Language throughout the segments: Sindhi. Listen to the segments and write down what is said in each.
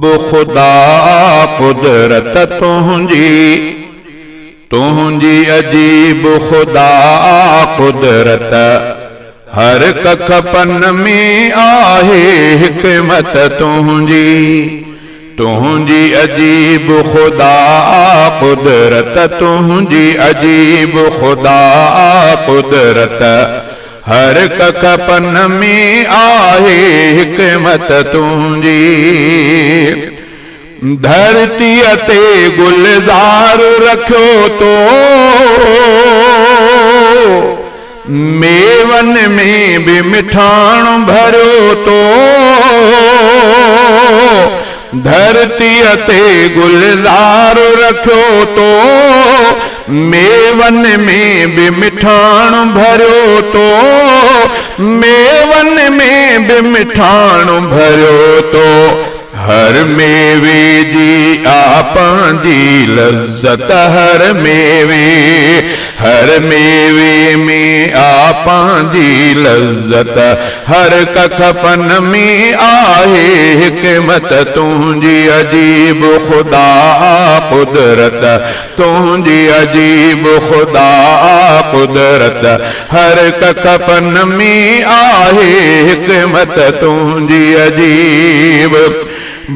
خدا قدرت تنهنجي، تنهنجي عجيب خدا قدرت، هر ڪک پن ۾ آهي حڪمت تنهنجي، تنهنجي عجيب خدا قدرت، تنهنجي عجيب خدا قدرت. هر ڪک پن ۾ آهي حڪمت تنهنجي. ڌرتيء تي گلزار رکيو تو، ميون ۾ به مٺاڻ ڀريو تو. ڌرتيء تي گلزار رکيو تو، ميون ۾ به مٺاڻ ڀريو تو، ميون ۾ به مٺاڻ ڀريو تو. هر ميوي جي آ پنهنجي لذت، هر ميوي، هر ميوي ۾ آ پنهنجي لذت، هر ڪک پن ۾ آهي حڪمت تنهنجي عجيب خدا قدرت، تنهنجي عجيب خدا قدرت، هر ڪک پن ۾ آهي حڪمت تنهنجي عجيب.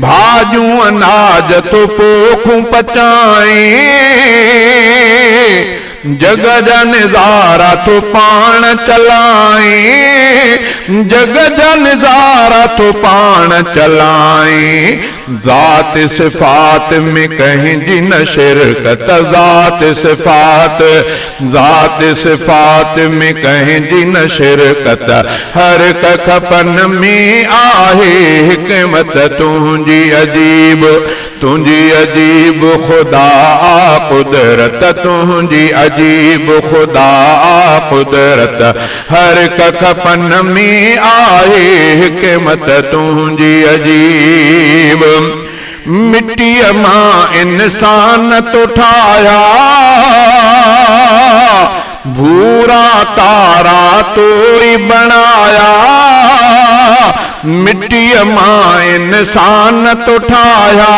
ڀاڄيون اناج ٿو پوکون پچائين، جڳ جا نظارا ٿو پاڻ چلائين، جڳ جا نظارا ٿو پاڻ چلائين. ذات صفات ۾ ڪنهن جي نه شرڪت، ذات صفات، ذات صفات ۾ ڪنهن جي نه شرڪت، هر ڪک پن ۾ آهي حڪمت تنهنجي عجيب، تنهنجي عجيب خدا قدرت، تنهنجي عجيب خدا قدرت، هر ڪک پن ۾ آهي حڪمت تنهنجي عجيب. مٽيء مان انسان تو ٺاهيا، ڀورا ڪارا تو ئي بڻايا. مٽيء مان انسان تو ٺاهيا،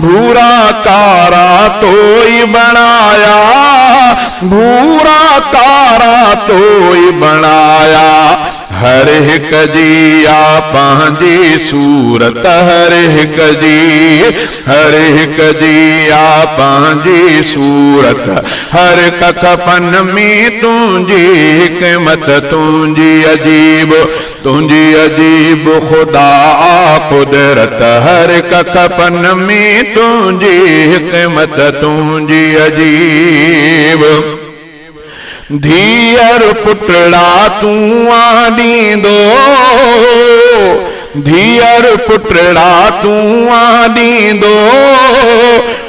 ڀورا ڪارا تو ئي بڻايا، ڀورا ڪارا تو ئي بڻايا. هر هڪ جي آ پنهنجي صورت، هر هڪ جي، هر هڪ جي آ پنهنجي صورت، هر ڪک پن ۾ تنهنجي حڪمت تنهنجي عجيب، تنهنجي عجيب خدا قدرت، هر ڪک پن ۾ تنهنجي حڪمت تنهنجي عجيب. ڌيئر پٽڙا تون آ ڏيندو، ڌيئر پٽڙا تون آ ڏيندو،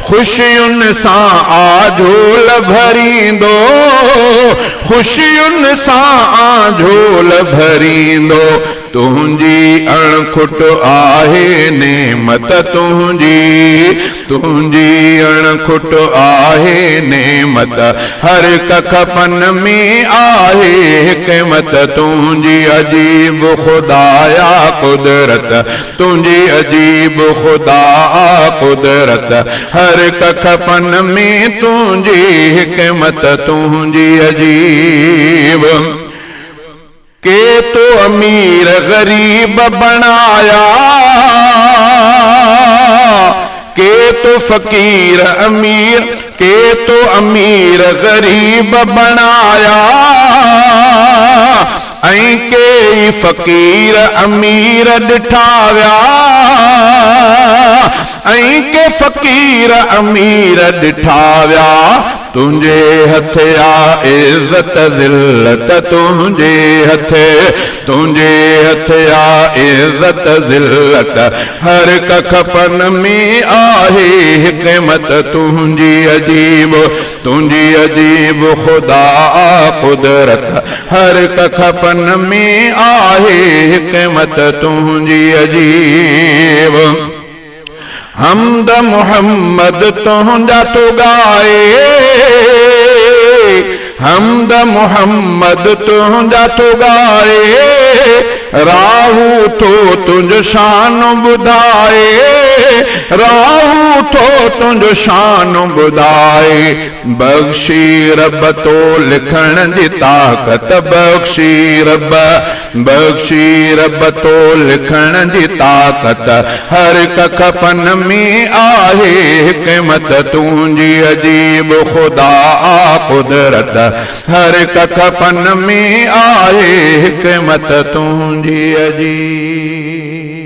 خوشين سان آ جهول ڀريندو، خوشين سان آ جهول ڀريندو. تنهنجي اڻ کٽ آهي نعمت تنهنجي، تنهنجي اڻ کٽ آهي نعمت، هر ڪک پن ۾ آهي حڪمت تنهنجي عجيب خدايا قدرت، تنهنجي عجيب خدا قدرت، هر ڪک پن ۾ تنهنجي حڪمت تنهنجي عجيب. ڪي تو امير غريب بڻايا، ڪي تو فقير امير، ڪي تو امير غريب بڻايا، ۽ ڪيئي فقير امير ڏٺا ويا، ۽ ڪي فقير امير ڏٺا ويا. تنهنجي هٿ آ عزت ذلت، تنهنجي هٿ، تنهنجي هٿ آ عزت ذلت، هر ڪک پن ۾ آهي حڪمت تنهنجي عجيب، تنهنجي عجيب خدا قدرت، هر ڪک پن ۾ آهي حڪمت تنهنجي عجيب. حمد محمد تنهنجا ٿو ڳائي، حمد محمد تنهنجا ٿو ڳائي، راهو ٿو تنهنجو شان ٻڌائي، راهو ٿو تنهنجو شان ٻڌائي. بخشي رب تو لکڻ جي طاقت، بخشي رب، بخشي رب تو لکڻ جي طاقت، هر ڪک پن ۾ آهي حڪمت تنهنجي عجيب خدا آ قدرت، هر ڪک پن ۾ آهي حڪمت تنهنجي عجيب.